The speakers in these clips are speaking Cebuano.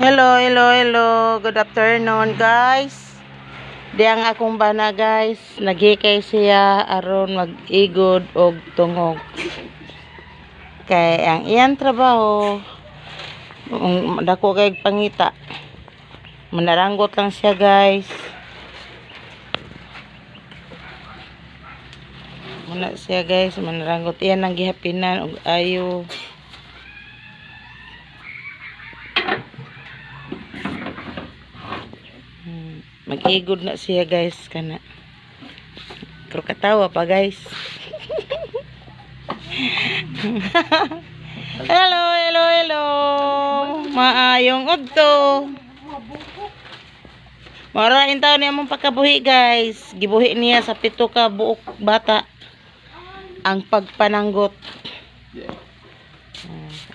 Hello, hello, hello. Good afternoon, guys. Di ang akong bana, guys. Naghikay siya aron mag-igod og tungog. Kay ang iyang trabaho, dako kay pangita. Manaranggot lang siya, guys. Muna siya, guys, manaranggot. Iyan ang gihapinan og ayo. Mag-igod na siya, guys, kana. Pero katawa pa, guys. Hello, hello, hello. Maayong udto. Mara in taon niya mong pagkabuhi, guys. Gibuhi niya sa 7 ka buok bata ang pagpananggot.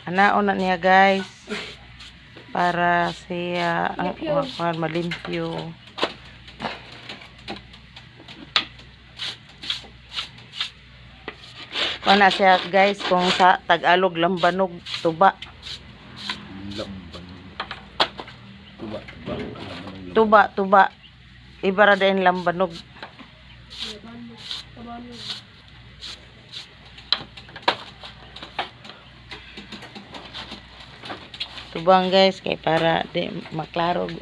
Anaon na niya, guys. Para siya ang kuan malimpyo. Kuan na siya, guys, kung sa Tagalog lambanog, tuba. Lamban. Tuba, tuba. Lambanog. Tuba, tuba. Iba ra din lambanog. Tubang, guys, kay para di maklaro.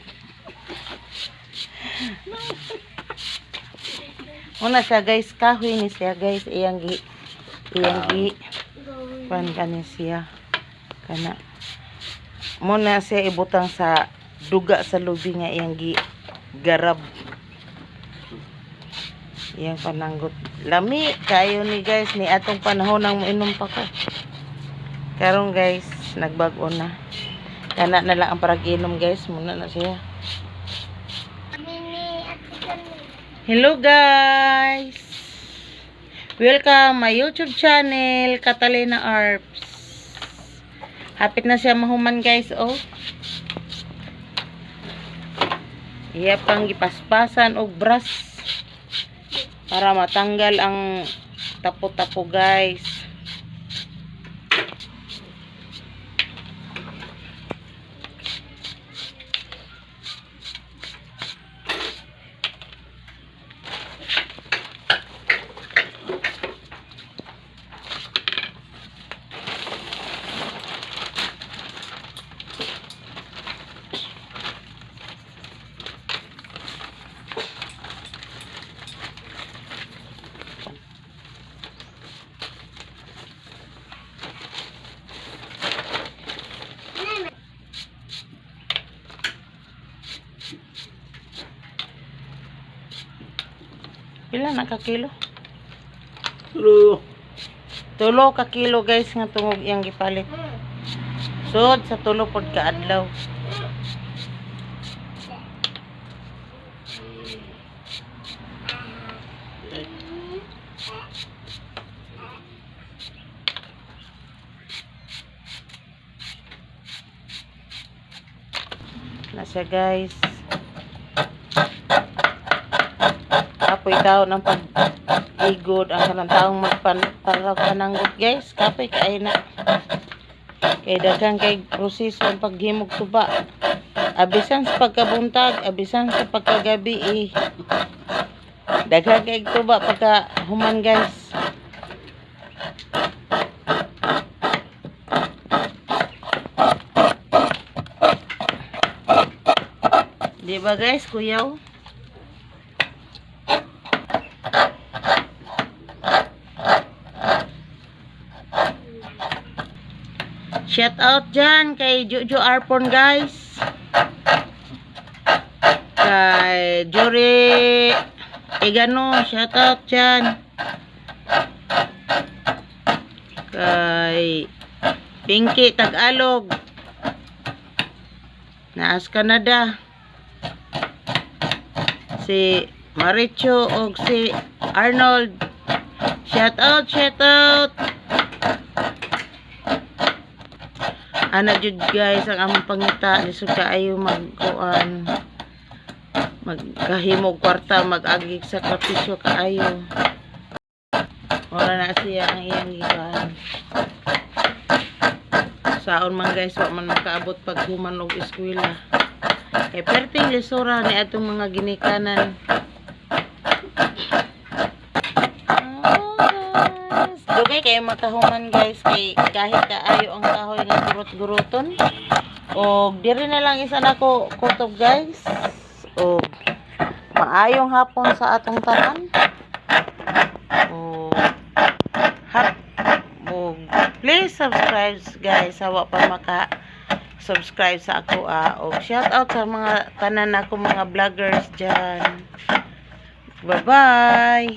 Una siya, guys, kahoy ni siya, guys, iyang gi kuan kani siya kana. Muna siya ibutang sa duga sa lubi nga iyang gi garab. Iyang pananggot. Lami kayo ni, guys, ni atong panahon nang moinom pa ko. Karon, guys, nagbag-o na. Kana na lang ang parag inom, guys, muna na siya. Hello, guys. Welcome my YouTube channel, Catalina Arps. Hapit na siya mahuman, guys, oh. Iya pang gipaspasan og brush para matanggal ang tapo-tapo, guys. Pila na ka kilo? Tulo. 3 ka kilo, guys, nga tungog iyang gipalit. Sud sa 3 pod ka adlaw. Na siya, guys. Kapoy tao ng pag-igod ang kanang taong magpananggot, guys. Kapoy kay na. Kay daghan kay proseso ang paghimog tuba. Abisan sa pagkabuntag, abisan sa pagkagabi eh. Daghan kay tuba pagka human, guys. Di ba, guys, kuyaw? Shout out dyan kay Jojo Arpon, guys. Kay Jory Egano, shout out dyan. Kay Pinky Tagalog. Naas Canada. Si Maricho og si Arnold. Shout out, shout out. Ana jud, guys, ang among pangita lisod kaayo magkuan, magkahimog kwarta, mag-agi sakripisyo kaayo. Wala na siya ang iyang gikuan. Saon man, guys, wa man makaabot pag human og eskwela. Kay perting lisura ni atong mga ginikanan. Oh, guys. Dugay kayo makahuman, guys, kay kahit kaayo ang kahoy nga gurot-guroton. Og diri na lang isa nako kutob, guys. Og maayong hapon sa atong tanan. Og hap og please subscribe, guys, sa wa pa maka subscribe sa ako ah. Og shout out sa mga tanan nako mga vloggers dyan. Bye bye.